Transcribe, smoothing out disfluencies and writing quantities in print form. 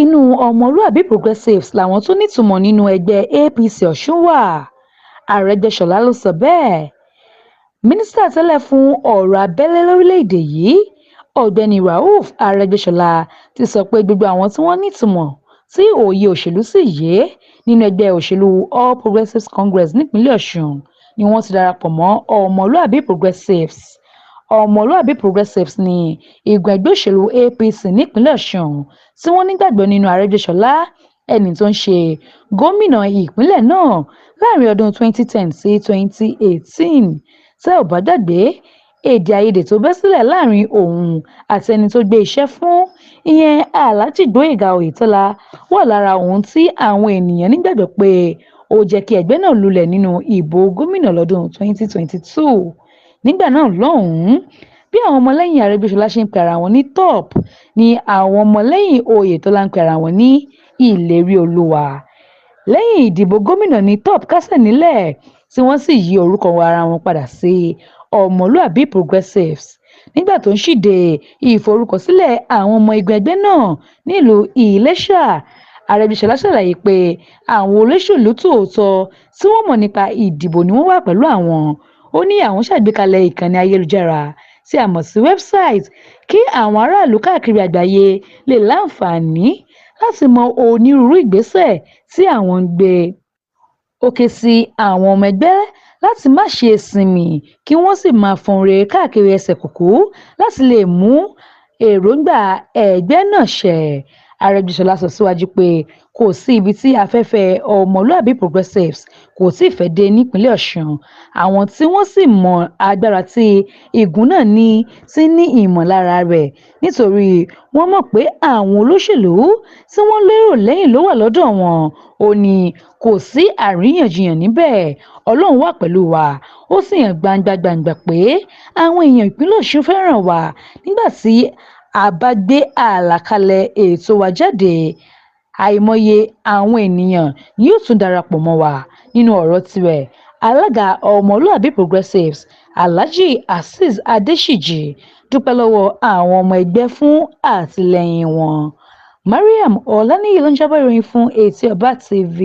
Inú Ọmọlúàbí Progressives làwọn tó nítumọ̀ nínú ẹgbẹ́ APC Ọ̀sùn wa, Àrègbéṣọlá ló sọ bẹ́ẹ̀. Mínísítà tẹ́lẹ̀ fún ọ̀rọ̀ abẹ́lé lórílẹ̀-èdè yìí, Ọ̀gbẹ́ni Rauf Arẹ́gbẹ́ṣọlá, ti sọ pé gbogbo àwọn tí wọ́n nítumọ̀ tí òye òṣèlú sì yé nínú ẹgbẹ́ òṣèlú All Progressives Congress nípìnlẹ̀ Ọ̀sùn ni wọ́n ti darapọ̀ mọ́ Ọmọlúàbí Progressives. Ọmọlúàbí Progressives ní igun ẹgbẹ́ òṣèlú APC nípìnlẹ̀ Ọ̀sùn tí wọ́n nígbàgbọ́ nínú Arẹ́gbẹ́ṣọlá, ẹni tó ń ṣe gómìnà ìpínlẹ̀ náà láàrin ọdún 2010 sí 2018. Tẹ́ ò bá gbàgbé, èdè àìyedè tó bẹ́ sílẹ̀ láàrin òun àti ẹni tó gbé iṣẹ́ fún, ìyẹn Alhaji Gboyega Oyetola, wà lára ohun tí àwọn èèyàn nígbàgbọ́ pé ó jẹ́ kí ẹgbẹ́ náà lulẹ̀ nínú ìbò gómìnà lọ́dún 2022 nígbà náà lọ́hùn-ún. Bí àwọn ọmọlẹ́yìn Arẹ́gbẹ́ṣọlá ṣe ń pe ara wọn ní Top ni àwọn ọmọlẹ́yìn Oyetola ń pe ara wọn ní Ìlérí-Olúwa. Lẹ́yìn ìdìbò gómìnà ní Top kásẹ̀ nílẹ̀ tí wọ́n sì yí orúkọ ara wọn padà sí Ọmọlúàbí Progressives. Nígbà tó ń ṣíde ìforúkọsílẹ̀ àwọn ọmọ igun ẹgbẹ́ náà nílùú Iléṣà, Arẹ́gbẹ́ṣọlá ṣàlàyé pé àwọn olóṣèlú tòótọ́ tí wọ́n mọ̀ nípa ìdìbò ni wọ́n wà pẹ̀lú àwọn. Ó ní àwọn ṣàgbékalẹ̀ ìkànnì ayélujára tí a mọ̀ sí website kí àwọn aráàlú káàkiri àgbáyé lè láǹfààní láti mọ onírúurú ìgbésẹ̀ tí àwọn ń gbé. Ó ké sí àwọn ọmọ ẹgbẹ́ láti má ṣe sinmi kí wọ́n sì máa fọn rere káàkiri ẹsẹ̀ kùkú láti lè mú èròńgbà ẹgbẹ́ náà ṣẹ. Arẹ́gbẹ́ṣọlá sọ síwájú pé kò sí ibi tí afẹ́fẹ́ Ọmọlúàbí Progressives kò tí ì fẹ́ dé nípìnlẹ̀ Ọ̀sùn. Àwọn tí wọ́n sì mọ agbára tí igun náà ní ti ní ìmọ̀lára rẹ̀ nítorí wọ́n mọ̀ pé àwọn olóṣèlú tí wọ́n lérò lẹ́yìn ló wà lọ́dọ̀ wọn. Ó ní kò sí àríyànjiyàn níbẹ̀, Ọlọ́run wà pẹ̀lú wa, ó sì hàn gbangba-gbàǹgbà pé àwọn èèyàn ìpínlẹ̀ Ọ̀sùn fẹ́ràn wa. Nígbà tí a bá gbé àlàkalẹ̀ ètò wa jáde, àìmọye àwọn ènìyàn ni yóò tún darapọ̀ mọ́ wa. Nínú ọ̀rọ̀ tirẹ̀, alága Ọmọlúàbí Progressives, Alhaji Azeez Adéṣíjì, dúpẹ́ lọ́wọ́ àwọn ọmọ ẹgbẹ́ fún àtìlẹ́yìn wọn. Mariam Ọláníyì ló ń jábọ̀ ìròyìn fún Etí Ọba TV.